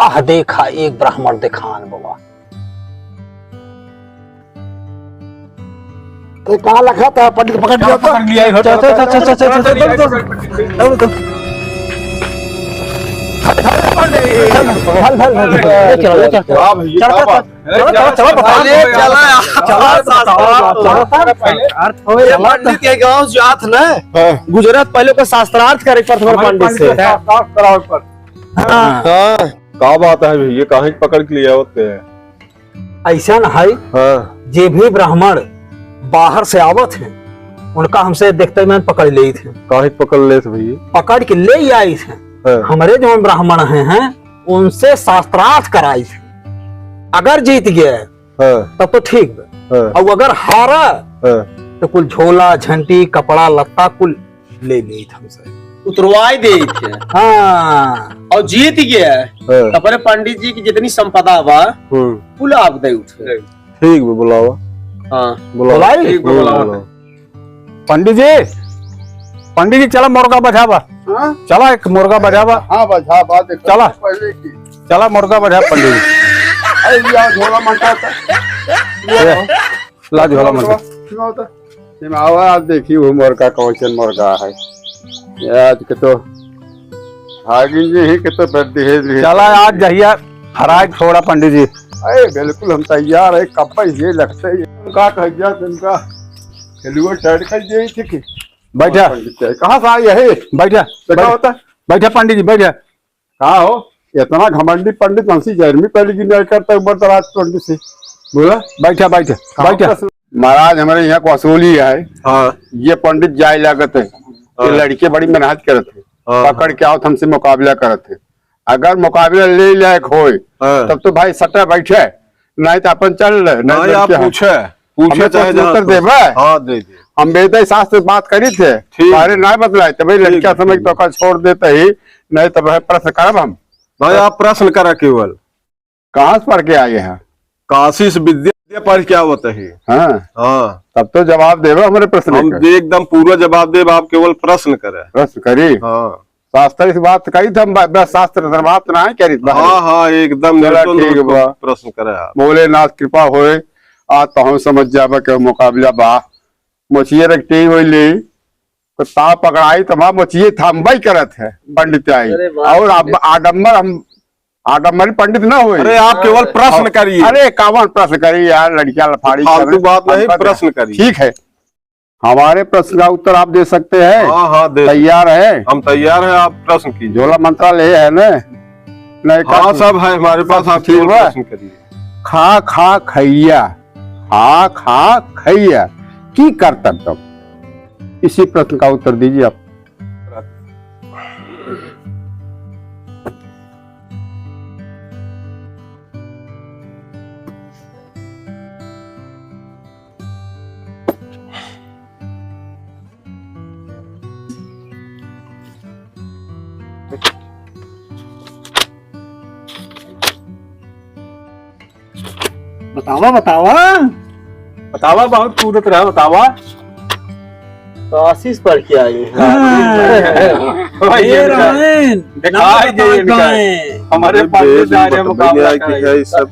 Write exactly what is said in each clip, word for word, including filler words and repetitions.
आह, देखा एक ब्राह्मण देखान बाबा। अरे, कहाँ लखा था? पंडित पकड़ लिया था? पकड़ लिया है। चल, चल, चल। चल, चल, चल। चल, चल, चल। चल, चल, चल। वाह भैया, चल, क्या चल, बात। चल। चलो, चलो, चलो, बताओ। अरे, चला यार। चला, चला, चला, चला। यार, थोड़े ये चला। पंडित के गाँव जात न, हाँ। गुजरात पहले को शास्त्रार्थ करे पर हमारे पंडित से। पंडित से शास्त्रार्थ करावे पर। हाँ। हाँ, का बात है भैया, काहे के पकड़ के लिया होते हैं? ऐसा न है, हाँ। जे भी ब्राह्मण बाहर से आवत हैं, उनका हमसे देखते में पकड़ लेत हैं। काहे के पकड़ लेत भैया? पकड़ के ले आइत हैं। हाँ। हमरे जो ब्राह्मण हैं, हैं, उनसे शास्त्रार्थ कराइत हैं। अगर जीत गए, हाँ। तब तो ठीक बा। हाँ। और अगर हारा, हाँ। तो कुल झोला, झंटी, कपड़ा, लत्ता कुल ले लेत हमसे। उतरवाई देत है। हाँ। और जीत गया, हाँ। तो अपने पंडित जी की जितनी संपदा बा, हम्म। कुल आप दे उठे। ठीक बा, बुलावा। हाँ। बुलावा। बुलाई? ठीक बा, बुलावा। बुलावा। पंडित जी, पंडित जी, चला मुर्गा बझावा। हाँ? चला एक मुर्गा बझावा। हाँ, बझावा, देखो, चला। पहले की। चला मुर्गा बझा पंडित जी। अरे, ये झोला मंटा था। ये, ला झोला मंटा। सुनाओ तो। ये में आवा, आज देखी वो मुर्गा, कौन मुर्गा है। ये आज के तो भागिन जी ही के तो फिर दिहे, दिहे। चला आज जहिया हराए छोड़ा पंडित जी। अरे, बिल्कुल हम तैयार है, कब ये लगते हैं। का कह गया तुमका? खेलुआ चढ़ कर गई थी कि? बैठा। पंडित जी, कहाँ से आए यही? बैठा, देखा बैठा। होता? बैठा पंडित जी, बैठा। का हो, इतना घमंडी पंडित, हमसे जन्मी पहले की नहीं करता, ऊपर तो राज पंडित से। बोला? बैठा, बैठा, कहाँ बैठा। पर महाराज, हमारे यहाँ को असूली है। हाँ। ये पंडित जाए लागत है। ये हाँ। लड़के बड़ी मेहनत करत है। हाँ। पकड़ के आओ, हमसे मुकाबला करत है। अगर मुकाबला ले लायक होए, हाँ। तब तो भाई सट्टा बैठे, नहीं तो अपन चल रहे, नहीं नहीं, तो आप क्या? पूछे, पूछे हमें चाहे प्रश्न जहाँ उत्तर पूछे। देबे। हाँ, दे दे। हम वेद शास्त्र बात करी थे, ठीक। बारे ना बतलाए, तबे ठीक, लड़कियां समझ ठीक। तो का छोड़ देते ही, नहीं तो भाई प्रश्न करब हम। भाई, आप प्रश्न करा केवल। कहाँ से पढ़ के आए हैं? काशी से विद्या पढ़ के आवत है। हाँ। हाँ। तब तो जवाब देबे हमारे प्रश्न हम के। दे-, एकदम पूरा जवाब देब, आप केवल प्रश्न करे। प्रश्न करी? हाँ। शास्त्र इस बात कही थे हम, ब-, बस शास्त्र से बात ना है, कह रही बाहर। हाँ, हाँ, एकदम चला निर्द्वंद ठीक बा। प्रश्न करे आप। भोलेनाथ कृपा होए, आज तो हम समझ जाबे के मुकाबला बा। मछिए रख टी होई ली, तो ताव पकड़ाई, तो वहाँ मछिए थाम्बई करत है, पंडित आई। अरे वाह, और आप पंडित। आडम्बर हम आडम्बरी पंडित ना होई। अरे, आप केवल प्रश्न हाँ। करिए। अरे, कावन प्रश्न करी यार, लड़कियां लफाड़ी फालतू करे। बात नहीं, हम प्रश्न करिए। ठीक है, हमारे प्रश्न का उत्तर आप दे सकते हैं? हाँ, हाँ, दे सकते हैं। तैयार है? हम तैयार हैं, आप प्रश्न कीजिए। झोला मंत्रालय है ना? नहीं, हाँ, का सब है हमारे पास, आप ठीक केवल है। प्रश्न करिए। खा खा खैया, खा खा खैया, की करतब तब? इसी प्रश्न का उत्तर दीजिए आप। बतावा, बतावा। बतावा, बहुत कूदत रहा, बतावा। तो आशीष पढ़ के आई है। हाँ। भाई, ये ये रहा। रामायण, दिखाई नाम दे बताओ इनका। गाएं। हमारे अरे पंडित बेद आ रहे हैं, में मुकाबला बताइए कि कराइए। है ये सब।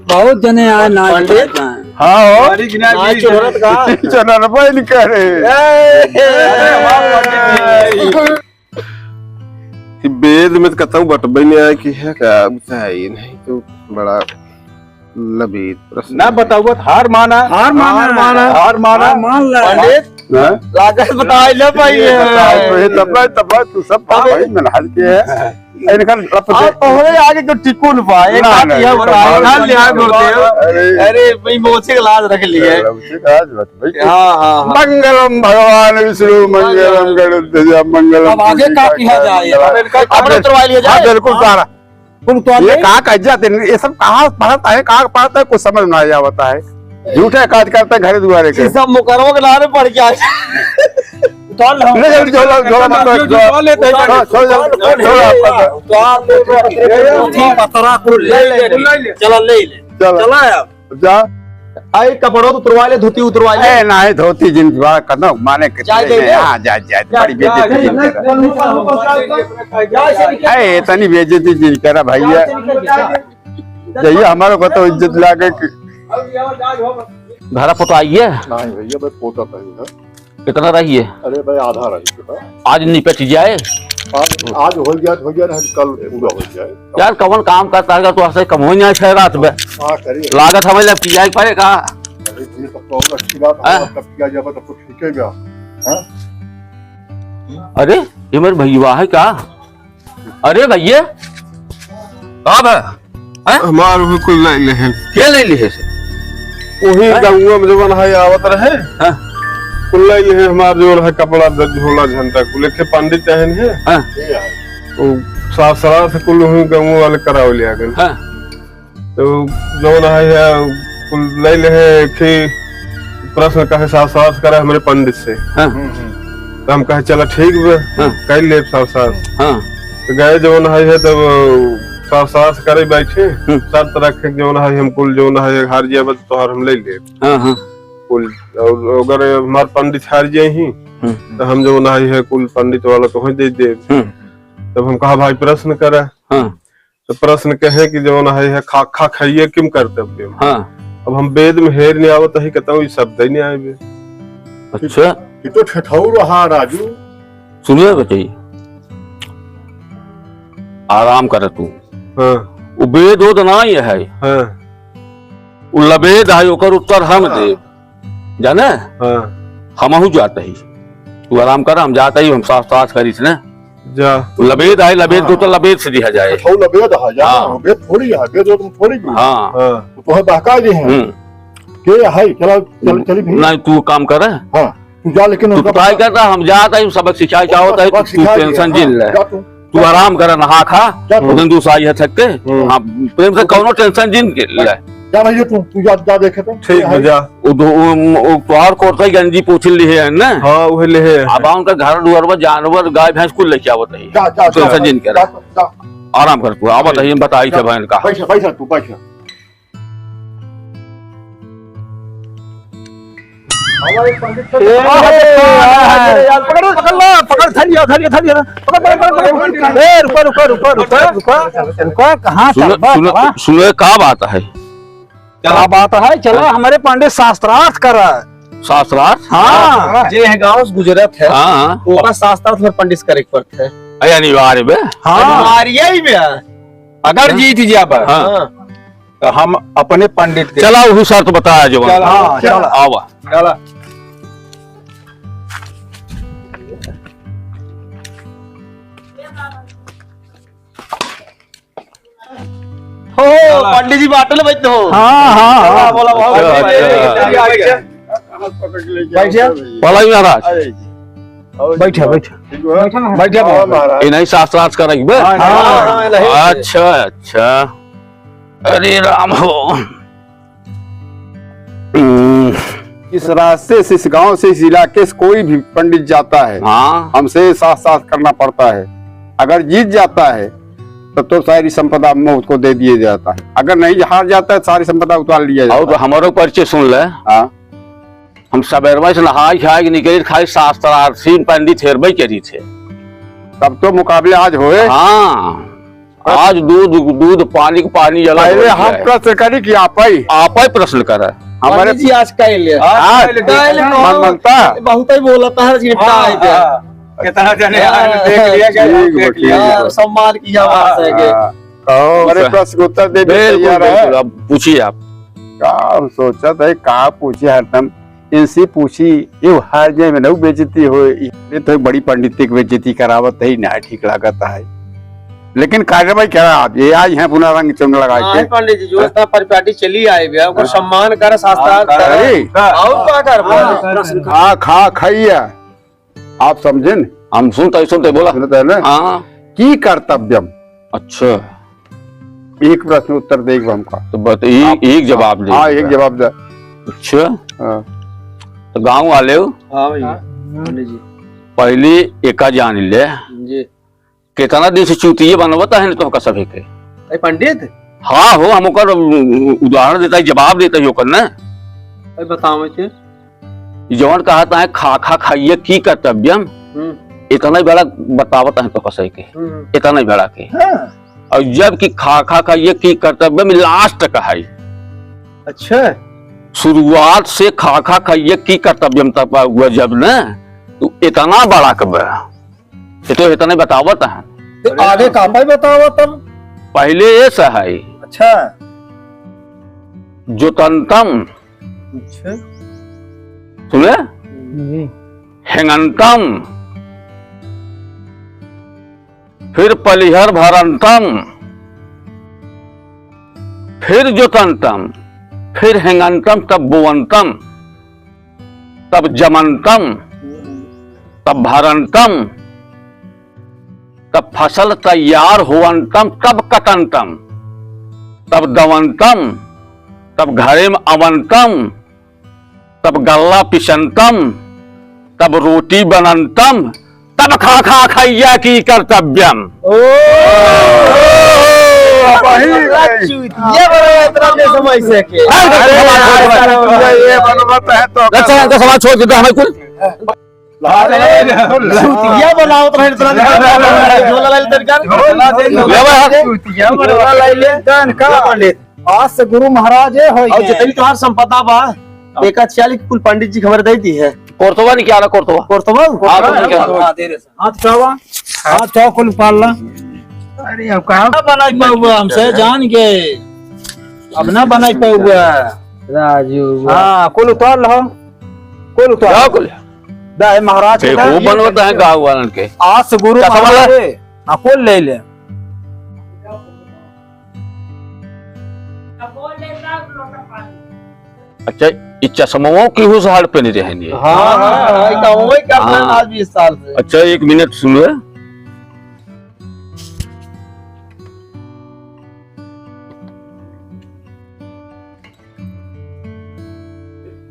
बहुत जने आए, नाच पंडित? गाएं। हाँ, हो। हमारी गिना नाच लीजिए। चोरत का? चोरत भाई नहीं करे। ए, ए, अरे, वाह, पंडित जी। कि वेद में तो कतहूँ बटबे नहीं आए कि है का, बताइए नहीं तो बड़ा लबीत प्रश्न ना है। बताओ, हार माना। हार माना। हार माना। हार माना। हार मान ला। पंडित, हाँ? लागत बताए ले भाई। ये बताओ, तो ये तब, तब तू सब अबे। भाई मेहनत के है। इनका लपटे। आप तोहरे आगे तो टिकुन बा, एक ना, बात ना, यह ये बता, बात ना लिया नहीं। गुरुदेव। अरे। अरे, भाई, मोछे के लाज रख लिए। अरे, उसे कहा जरूरत भाई। हाँ, हाँ, हाँ। मंगलम भगवान विष्णु, मंगलम गरुड़ ध्वजा, मंगलम अब आगे का किया जाए? मंगलम अब इनका अपने अपने उतरवा लिया हाँ, जाए। बिल्कुल हाँ। सारा। तुम उतरवा ये ले। कहाँ कह जाते हैं? ये सब कहाँ पढ़ता है, कहाँ पढ़ता है, कुछ समझ में नहीं आवता है। झूठे काज करते हैं घरे दुआरे के। ये सब मुकरवा के नारे पढ़ के आए। उतार लो। ले, ले, झोला, झोला मत उतार, झोला। उतार लेते हैं। हाँ, छोड़, छोड़, छोड़, छोड़, उतार ले, उतार ले। पतरा को ले ले। चला, ले ले। चला। चला यार। जा। आई कपड़ो तो उतरवा ले, धोती उतरवा ले। ए, नाही, धोती जिन बा, कनो माने के जाए दे दे। हाँ, जाए, जाए, जा, बड़ी जा, बेइज्जती जा, जिन जा, करा। जा, जा, जा, ए, इतनी बेइज्जती जिन करा भैया। जा, जा, जा। जइया हमारे को तो इज्जत लागे कि घरा पोता आइए। नाही भैया, बस पोता तो ही है। कितना रही है? अरे भाई, आधा रही है। आज निपट जाए। आज, आज हो गया, हो गया, नहीं, कल पूरा हो जाए। यार, कौन काम करता है, तो ऐसे कम हो जाए, छह रात में। हाँ, करिए। लागत हमें जब किया ही पड़ेगा। अरे, ये सब तो और अच्छी बात है, हाँ। तब किया जाए, तब तो ठीक है क्या? हाँ? अरे, ये मेरे भैया है क्या? अरे भैया, का बा? हैं? हमार भी कुल ले लेहे। के ले लेहे से? वही हैं? गंगुआ में जवन है आवत रहे। हाँ। कुल ले लेहे हमार जवन है कपड़ा द-, झोला झंटा कुल एक ठे पंडित चाहे है। हाँ। वो साफ सरार से कुल वही गंगुआ वाले करावे ले आ गए। हाँ। तो जौन है, है, कुल ले ले है, एक ही प्रश्न कहे साफ साफ करे हमरे पंडित से। हाँ। हम्म, हम्म। तो हम कहे, "चला ठीक बा, हाँ। कर ले साफ साफ।" हाँ। तो गए जौन है, है, तब साफ साफ करे बैठे, हम्म। शर्त रखे, "जौन है, हम कुल जौन है, हार जाए, बस तोहार हम ले ले।" हाँ, हाँ। कुल, और अगर हमार पंडित हार जाए ही, हम्म। तो हम जौन है, है, कुल पंडित वाला तो ही दे दे। हम्म। तब हम कहा, "भाई, प्रश्न करा।" हाँ। तो प्रश्न कहे कि जौन है, है खा, खा खाइए किम कर्तव्य। हाँ। अब हम वेद में हेर नहीं आवत है, कहता हूँ, ये शब्द ही नहीं आए बे। अच्छा। ये तो ठठौर रहा, राजू। सुनिए बताइए, आराम कर तू। हाँ। वो वेद ओद ना ही है। हाँ। वो लबेद है, ओकर उत्तर हम हाँ। देब। जाने? हाँ। हमहू जात ही। तू आराम कर, हम जात ही, हम साफ साफ करीस ने। जा। लबेद आए, लबेद हाँ। को तो लबेद से दिया जाए। अच्छा, वो लबेद है, जा, हाँ। लबेद थोड़ी है, लबेद वो तुम थोड़ी भी। हाँ। हाँ। तो तुम्हें बहका दे हैं। हम्म। के है, चला, चल, चली भी। नहीं, तू काम कर। हाँ, तू जा, लेकिन तू उनका ट्राई बता। कर रहा, हम जात ही, सबक सिखाए क्या होता है, सबक तू सिखा दिया, टेंशन हाँ, जिन ले। जा तू। तू आराम कर, नहा खा, जा तू। उधर दूसरा ये थक के, हम्म। हाँ, प्रेम से कौनो टेंशन जिन के ले। जा भैया तू, तू जा, जा देखे तो। ठीक है, जा। वो दो, वो, वो तोहार कुर्ता गंजी पूछ ली है ना? हाँ, वही ले है। अब उनका घर दुआर पर जानवर, गाय, भैंस कुल लेके आवत है। जा, जा, जा, टेंशन जिन के जा, रहा। जा। आराम कर तू, आवत है, हम बताई थे बहन का। बैठा, बैठा तू, बैठा। हमारे पंडित से ए, ए, ए, यार, पकड़, पकड़ ला, पकड़, धर लिया, धर लिया, धर लिया। पकड़, पकड़, पकड़, पकड़। ए, रुको, रुको, रुको, रुको, रुको, रुको, कहाँ सुनो, चल बा, सुनो, बा? सुनो, का बात है? का बात है? चलो, हाँ। हमारे पंडित शास्त्रार्थ करा। शास्त्रार्थ? हाँ। हाँ, जे है गाँव से गुजरत है, हाँ, हाँ। तो ओकर शास्त्रार्थ में पंडित से करे के पड़त है। अरे अनिवार्य बे। हाँ। अनिवार्य ही बे। अगर हाँ। जीत जाबा, हाँ। हाँ। तो हम अपने पंडित के चला, वही शर्त बताया जो चला। हाँ, चला। आवा। चला। हो, पंडित जी बाटल बैठते हो। हाँ, हाँ, हाँ। बोला, बोला, बहुत अच्छा, बढ़िया। अच्छा। बैठिए। बोला ही महाराज। अरे जी। और बैठा, जी, बैठा। ठीक है? बैठा महाराज। बैठा हाँ, महाराज। महाराज। ये नहीं शास्त्रार्थ का रही बे? हाँ, हाँ, हाँ, नहीं। अच्छा, अच्छा। अरे राम हो। हम्म। इस रास्ते से, इस गांव से, इस इलाके से कोई भी पंडित जाता है, हाँ। हमसे साथ साथ करना पड़ता है। अगर जीत जाता है, तब तो सारी संपदा मौत को दे दिया जाता है। अगर नहीं, हार जाता है, सारी संपदा उतार लिया जाता और है। हमारो परिचय सुन ले। हाँ। हम सबेरवा से नहाए खाए के निकले, खाए शास्त्रार्थी पंडित हेरबे करी थे। तब तो मुकाबले आज होए। हाँ। आज दूध, दूध पानी के पानी अलग पहले हो हम गया है। प्रश्न करी कि आप ही? आप ही प्रश्न करा। हमारे पंडित जी आज कह ले। आज आज कह ले। कह ले, मन बहुत, मनता। बहुत ही बोलता है, लेकिन हाँ, कह दे। हाँ। कितना जने यार देख लिया, क्या ठीक देख बा, लिया। ठीक बा। यार, सम्मान किया बात है कि हाँ। कहो, हमारे बस। प्रश्न के उत्तर दे दे, बिल्कुल, तैयार है। बिल्कुल, अब पूछिए आप। का हम सोचत है, का पूछे हरदम? इनसे पूछी, ये हार जाए में नहीं बेइज्जती हो, ये तो बड़ी पंडित की बेइज्जती करावत है, ना ठीक लागत है। लेकिन कार्रवाई करा आप, ये आज हैं पुनः रंग चंग लगा हाँ, के। पंडित जी, जो हाँ। इतना परिपाटी चली आए भैया, ओकर हाँ। सम्मान कर, शास्त्रार्थ हाँ, कर। अरे। और का कर? हाँ, खा, खा, खाइए। आप समझे न? हम सुनते, सुनते बोला। सुनते हैं ना? हाँ। की कर्तव्यम? अच्छा। एक प्रश्न उत्तर देख हमका। तो बत-, एक, आप, एक जवाब दे हाँ, एक दीजिएगा। जवाब दे। अच्छा। हाँ। तो गाँव वाले हो? हाँ भैया, हाँ। पंडित जी। पहले एका जान ले। जी। कितना दिन से चूतिये बनवता है न तोहका सभे के? अरे पंडित? हाँ हो, हम ओकर उदाहरण देता ही, जवाब देता ही ओकर ना। भाई बतावे के। जौन कहत है, "खाखा खाइए की कर्तव्यम", हम्म। इतना ही बड़ा बतावत है तो कसई के। हम्म। इतना ही बड़ा के। हाँ। और जब कि खाखा खाइए की कर्तव्यम last का है। अच्छा। शुरुआत से खाखा खाइए की कर्तव्यम तक हुआ जब न, तो इतना बड़ा के बा। ये तो इतने बतावत है। तो आगे का पाई बतावत हम? पहले ये स है। अच्छा। जोतंतम। अच्छा। सुने? जी। हेंगंतम। फिर पलिहर भरंतम। फिर जोतंतम। फिर हेंगंतम, तब बोवंतम। तब जमंतम, तब भरंतम, तब फसल तैयार होवंतम, तब कटंतम, तब दवंतम, तब घरे में अवंतम, तब गल्ला पिसंतम, तब रोटी बनंतम, तब खाखा खइया की कर्तव्यम। ओ, वही, वही। चूतिया बड़ा इतना बेसमझ से के। अरे, अरे, ये बनवत है तो अच्छा, इनका समाज छोड़ देता हमें कुल। अरे, चूतिया बनावत रहे इतना झोला ले तरीका। झोला दे, ले भाई। चूतिया बनवत रहे। ले, ले, ले, का? आज से गुरु महाराज ए होई और गए। जितनी तोहार संपदा बा, एका चाली कुल पंडित जी के हमरे दे दी है। कोर्तवा नहीं क्या ना कोर्तवा? कोर्तवा? हाँ, तो क्या? हाँ, दे रहे सर। हाथ उठावा, हाथ उठावा, कुल उपाड़ ला। अरे, अब कहाँ बनाई पाऊगा हमसे, जान के। अब ना बनाई पाऊगा। राजू, वाह। हाँ, कुल उतार लो। कुल उतार। क्या कुल? दा, ए महाराज के देखो, दा, ये बनवता है गाँव वालन के। आज से गुरु क्या समझ महाराज है? है। हाँ, कुल ले ले। अच्छा, ई चश्मवा केहू से हड़ पे नहीं रहनी है। हाँ, हाँ, हाँ, ई तो वही करता है हाँ। आज बीस साल से। अच्छा, एक मिनट सुनो।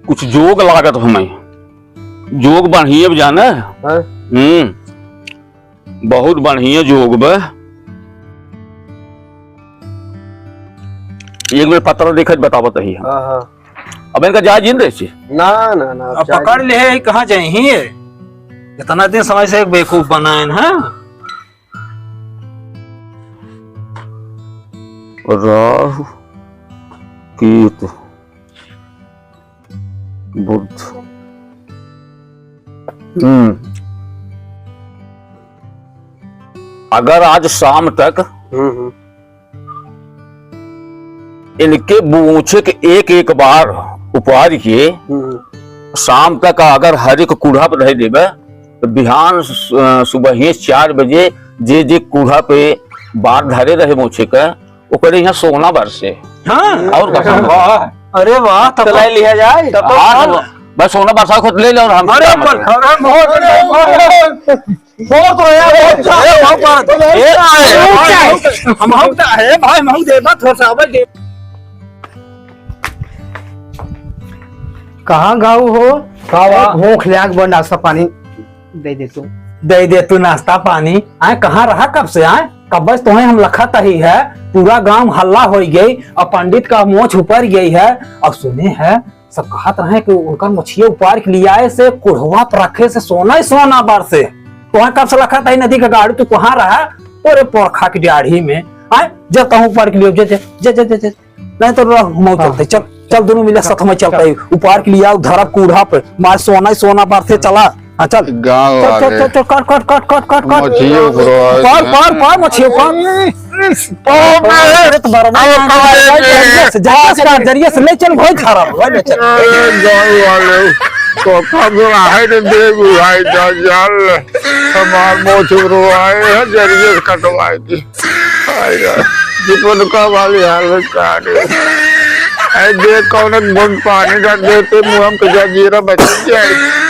कुछ जोग लागत हमें। जोग बढ़िया बा जाने? हाँ। हम्म। बहुत बढ़िया जोग बा। एक बेर पतरा देखत बतावत ही हम। हाँ, हाँ। अब इनका जाए जिन रहे छी? ना, ना, ना, अब जाए पकड़ जिन। ले है, कहाँ जाए ही ये? इतना दिन समय से एक बेवकूफ बनाए हैं। राहु, केतु, बुध। हम्म। अगर आज शाम तक हम्म, हम्म। इनके मूछे के एक एक बार उपार के हम्म। शाम तक अगर हर एक कूढ़ा पे धर देबे, तो बिहान सु-, अ, सुबह चार बजे जे जे कूढ़ा पे बार धरे रहे मूछे के, ओकरे यहाँ सोना बरसे। हाँ। और का? वाह। अरे वाह, तब चला लिया जाए। तब तो हाँ, चल। तो बस सोना बरसा खुद ले लो और हम अरे क्या पर, मतलब? अरे मोहन, मोहन। बहुत हो गया, बहुत हो गया, बहुत हो गया। ए, ए, हम, हम तो, ए भाई, हम देबा थोड़ा सा, भाई, दे। कहाँ गाऊ हो? का बा? भूख लाग बा, नाश्ता पानी दे दे तू। दे दे तू नाश्ता पानी। आए, कहाँ रहा कब से? आए, कब से तोहे हम लखत ही है, पूरा गांव हल्ला हो गई और पंडित का मोछ ऊपर गई है। और सुने है, सब कहत रहे कि उनकर मोछिया उपार के लियाए से कुढ़वा पर रखे से सोना ही सोना बरसे। तोहे कब से लखत ही नदी का गाड़ी, तू कहाँ रहा? अरे पोरखा की डाढ़ी में। आए, जा तहूँ उपार के लिए, जा, जा, जा। नहीं तो रह, हम हाँ। चलते, चल, चल, दोनों मिले साथ में चलते हैं। उपार के लिए आओ, धरब कूढ़ा पे, मार सोना ही सोना बरसे, चला। हाँ, चल। गाँव चल, चल, वाले चल, चल, काट, काट, काट, काट, काट, काट। मछियो उपार, पार, पार, मछियो पार। अरे, तो बरवा अरे, मार, मार, मार, जरिया से, जरिया से काट, जरिया से ले चल, भाई, खराब, भाई, ले चल। अरे, गाँव वाले, तो कब रहा है रे देव भाई, जा, जा ले। हमार मोछ उड़वाए हैं, जरिए से कटवाए दी। आय रे, जीवन का वाली हालत का रे। ऐ देख, कौन एक बूंद पानी डाल देते, मुँह हम तो जजीरा बच जाए।